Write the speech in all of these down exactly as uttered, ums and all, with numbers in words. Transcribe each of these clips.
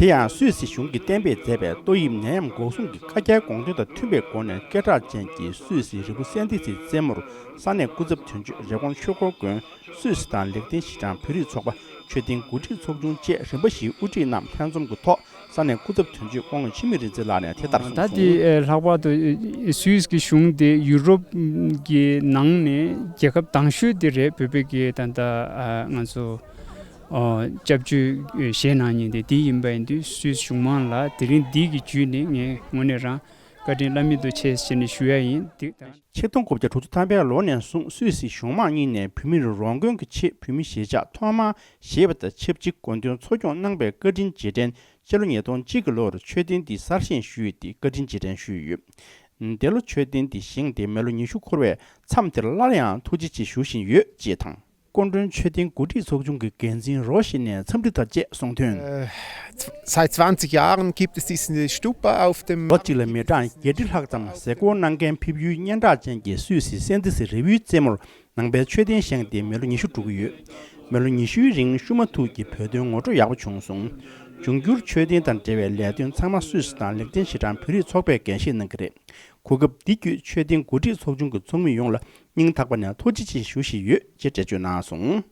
དེ་ཡང་སུད་སི་གཞུང་གིས་གཏན་འབེབས་མཛད་པའི་ཏོག་དབྱིབས་ནད་ཡམས་འགོག་སྲུང་གི་བཀའ་རྒྱའི་དགོངས་དོན་དང་མཐུན་པའི་སྒོ་ནས། སྐད་གྲགས་ཅན་གྱི་སུད་སི་རི་བོ་སན་ཏི་སིའི་རྩེ་མོར་ས་གནས་སྐུ་ཚབ་དོན་གཅོད་རེ་ཀོན་ཆོས་འཁོར་མགོན། སུད་སི་དང་ལེགས་ལྡན་ཞི་གྲངས་བོད་རིགས་ཚོགས་པ། མཆོད་རྟེན་འགོ་ཁྲིད་ཚོགས་ཆུང་བཅས་རིམ་པ་བཞིའི་དབུ་ཁྲིད་རྣམས་ལྷན་འཛོམས་ཀྱི་ཐོག་ས་གནས་སྐུ་ཚབ་དོན་གཅོད་སྐུ་ངོ་འཆི་མེད་རིག་འཛིན་ལགས་ནས་དེ་ལྟར་གསུངས་ད་སོང་། དེ་ལྷག་པར་དུ་སུད་སི་གི་གཞུང་དེ་ཡུ་རོབ་ཀྱི་ནང་ནས་རྒྱལ་ཁབ་དང་ཤོས་དེ་རེད། བོད་པའི་གི་ད་ལྟ་ང་ཚོ་སྐྱབས་བཅོལ་བཞེས་གནང་མཁན་དེ་དེ་ཡིན་པ་ཡིན་དུས། སུད་སི་གཞུང་མང་ལ་དེ་རིང་འདི་གི་བརྒྱུད་ནས་ངས་དངོས་གནས་རང་བཀའ་དྲིན་བླ་མེད་དུ་ཆེ་ཞེས་ནས་ཞུ་ཡ་ཡིན། འདི་ཆིག་སྟོང་དགུ་བརྒྱ་དྲུག་ཅུ་ཐམ་པའི་ལོ་ནས་བཟུང་སུད་སི་གཞུང་མང་གཉིས་ནས་བོད་མིར་རོགས་མགོན་གྱི་ཆེད་བོད་མི་གཞིས་ཆགས་ཐོག་མར་བཞེས་པ་དང་ཆབས་ཅིག་དགོངས་དོན་འཚོ་སྐྱོང་གནང་པའི་བཀའ་དྲིན་རྗེས་དྲན། སྤྱི་ལོ་ཉིས་སྟོང་གཅིག་གི་ལོར་མཆོད་རྟེན་འདི་གསར་བཞེངས་ཞུས་ཏེ་བཀའ་དྲིན་རྗེས་དྲན་ཞུས་ཡོད། འདི་ལོ་མཆོད་རྟེན་འདི་བཞེངས་ཏེ་མི་ལོ་ཉི་ཤུ་འཁོར་བའི་མཚམས་དེར་སླར་ཡང་ཐུགས་རྗེ་ཆེ་ཞུ་བཞིན་ཡོད་ཅེས་དང་། སྐུ་མགྲོན་མཆོད་རྟེན་འགོ་ཁྲིད་ཚོགས་ཆུང་གི་འགན་འཛིན་རོ་ཞི་ནས་འཚམས་འདྲི་དང་བཅས་གསུངས་དོན། Äh, seit zwanzig Jahren gibt es diese Stupa auf dem ལོ་གཅིག་ལ་མི་གྲངས་བརྒྱད་ཁྲི་ལྷག་ཙམ་གཟིགས་སྐོར་གནང་མཁན་ཕེབས་ཡུལ་སྙན་གྲགས་ཅན་གྱི་སུད་སི་སན་ཏི་སི་རི་བོའི་རྩེ་མོར་ནང་པའི་མཆོད་རྟེན་བཞེངས་ཏེ་མི་ལོ་ཉི་ཤུ་འགྲོ་གི་ཡོད། མི་ལོ་ཉི་ཤུའི་རིང་ཤུ་མ་ཐུག་གི་བོད་དོན་ངོ་སྤྲོད་ཡག་པོ་བྱུང་སོང་། འབྱུང་འགྱུར་མཆོད་རྟེན་དང་འབྲེལ་བའི་ལས་དོན་ཚང་མ་སུད་སི་དང་ལེགས་ལྡན་ཞི་གྲངས་བོད་རིགས་ཚོགས་པས་འགན་བཞེས་གནང་གི་རེད། གོ་སྐབས་འདི་བརྒྱུད་མཆོད་རྟེན་འགོ་ཁྲིད་ཚོགས་ཆུང་གི་ཚོགས་མི་ཡོངས་ལ་སྙིང་ཐག་པ་ནས་ཐུགས་རྗེ་ཆེ་ཞུ་བཞིན་ཡོད་ཅེས་འགྲེལ་བརྗོད་གནང་སོང་།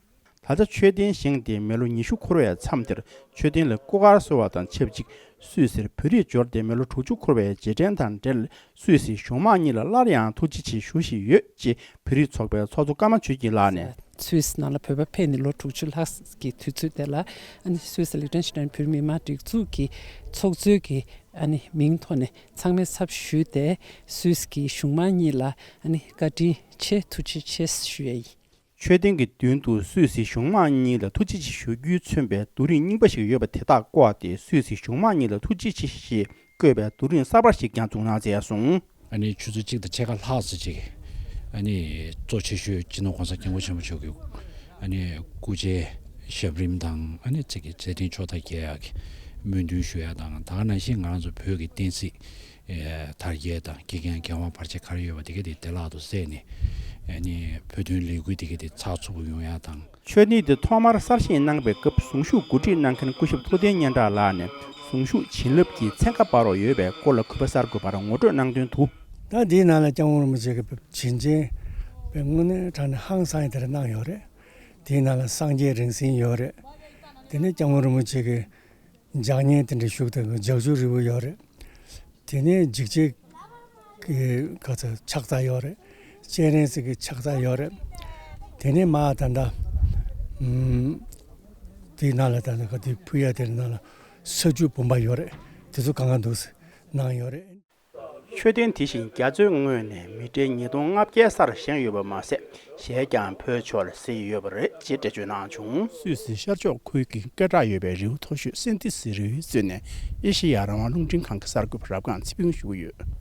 ད་ཆ་མཆོད་རྟེན་བཞེངས་ཏེ་མི་ལོ་ཉི་ཤུ་འཁོར་བའི་མཚམས་དེར་མཆོད་རྟེན་ལ་སྐུ་དཀར་གསོལ་བ་དང་ཆབས་ཅིག་སུད་སིར་བོད་རིགས་འབྱོར་ཏེ་མི་ལོ་དྲུག་ཅུ་འཁོར་བའི་རྗེས་དྲན་དང་འབྲེལ། སུད་སིའི་གཞུང་མང་གཉིས་ལ་སླར་ཡང་ཐུགས་རྗེ་ཆེ་ཞུ་བཞིན་ཡོད་ཅེས་བོད་རིགས་ཚོགས་པའི་ཚོགས་གཙོ་ཀརྨ་ཆོས་སྐྱིད་ལགས་ནས། སུད་སི་ནང་ལ་བོད་པ་ཕེབས་ནས་ལོ་དྲུག་ཅུ་ལྷག་གི་དུས་ཚོད་དེ་ལ། ཨ་ནི་སུད་སི་ལེགས་ལྡན་ཞི་གྲངས་བོད་མི་མང་སྒྲིག་འཛུགས་ཀྱི་ཚོགས་གཙོའི་གི་ཨ་ནི་མིང་ཐོག་ནས་ཚང་མས་ཚབ་ཞུས་ཏེ་སུད་སི་གི་གཞུང་མང་གཉིས་ལ་ཨ་ནི་བཀའ་དྲིན་ཆེ་ཐུགས་རྗེ་ཆེ་ཞུ་ཡ་ཡིན། མཆོད་རྟེན་གྱི་མདུན་དུ་སུད་སི་གཞུང་མང་གཉིས་ལ་ཐུགས་རྗེ་ཆེ་ཞུ་རྒྱུས་མཚོན་པའི་རྡོ་རིང་རྙིང་པ་ཞིག་ཡོད་པ་དེ་དག་བཀོག་སྟེ་སུད་སི་གཞུང་མང་གཉིས་ལ་ཐུགས་རྗེ་ཆེ་ཞེས་བཀོད་པའི་རྡོ་རིང་གསར་པ་ཞིག་ཀྱང་བཙུགས་གནང་མཛད་སོང་། ཨ་ནི་ཆུ་ཚོད་གཅིག་དང་ཕྱེད་ཀ་ལྷག་ཙམ་ཅིག་ཨ་ནི་གཙོ་ཆེ་ཤོས་སྤྱི་ནོར་༸གོང་ས་༸སྐྱབས་མགོན་ཆེན་པོ་མཆོག་གི་ཨ་ནི་སྐུ་ཕྱྭའི་ཞབས་རིམ་དང་། ཨ་ནི་ཅིག་གི་མཛད་འཕྲིན་ཕྱོགས་མཐའ་རྒྱས་ཡག་གི་སྨོན་འདུན་ཞུ་ཡ་དང་། ད་ག་ནང་བཞིན་ང་རང་ཚོ་བོད་ཀྱི་བསྟན་སྲིད་ཨེ་དར་རྒྱས་དང་། དགེ་རྒན་རྒྱལ་དབང་བར་ཆད་ག་རེ་ཡོད་པ་དེ་ག་དེ་བདེ་བླག་ཏུ་སེལ་ནས། ཨ་ནི་བོད་དོན་ལས་འགུལ་དེ་ག་དེ་ཚགས་ཚུད་པོ་ཡོང་ཡ་དང་། མཆོད་རྟེན་དེ་ཐོག་མར་གསར་བཞེངས་གནང་པའི་སྐབས་གཟུངས་གཞུག་གོ་སྒྲིག་གནང་མཁན་སྐུ་ཞབས་ཐུབ་བསྟན་སྙན་གྲགས་ལགས་ནས་གཟུངས་གཞུག་བྱིན་རླབས་ཀྱི་ཚན་ཁ་བར་དུ་ཡོད་པའི་སྐོར་ལ་གུས་པ་གསར་འགོད་པར་ངོ་སྤྲོད་གནང་དོན་དུ། ད་འདིའི་ནང་ལ་༸སྐྱབས་མགོན་རིན་པོ་ཆེ་གི་བྱིན་ཅན་པའི་དངོས་གནས་དྲང་གནས་ཧང་སང་ཡ་དེ་རེ་གནང་ཡོད་རེད། དེའི་ནང་ལ་སངས་རྒྱས་རིང་བསྲེལ་ཡོད་རེད། དེ་ནས་༸སྐྱབས་མགོན་རིན་པོ་ཆེ་གི་ལྗགས་བསྙེན་དེ་འདྲ་བཞུགས་དང་ལྗགས་བཞུགས་རི་བོ་ཡོད་རེད། དེ་ནས་འཇིགས་བྱེད་ཀྱི་ག་ཚོད་ཕྱག་རྩ་ཡོད་རེད། སྤྱན་རས་གཟིགས་ཀྱི་ཕྱག་རྩ་ཡོད་རེད། དེ་ནས་མ་ད་ལྟ་ཨམ་དེའི་ནང་ལ་ད་ལྟ་ག་དུས་ཕུལ་ཡ་དེའི་ནང་ལ་ས་རྒྱུ་བུམ་པ་ཡོད་རེད། དེ་ཚོ་གང་ག་འདུག་གནང་ཡོད་རེད། མཆོད་རྟེན་དེ་བཞིན་རྒྱ་མཚོའི་ངོས་ནས་མི་ཊར་ཉིས་སྟོང་ལྔ་བརྒྱའི་སར་བཞེངས་ཡོད་པ་མ་ཟད། གཞལ་ཡས་ཀྱང་བོད་ཕྱོགས་ལ་གཟིགས་ཡོད་པ་རེད་ཅེས་འགྲེལ་བརྗོད་གནང་བྱུང་། སུད་སི་ཤར་ཕྱོགས་ཁུལ་གྱི་སྐད་གྲགས་ཡོད་པའི་རི་བོ་མཐོ་ཤོས་སན་ཏི་སི་རི་བོའི་གཙོས་ནས་ཨེ་ཤེ་ཡ་རང་དབང་རླུང་འཕྲིན་ཁང་གི་གསར་འགོད་པ་རབ་སྒང་ཚེ་ཕུན་ཞུ་གི་ཡོད།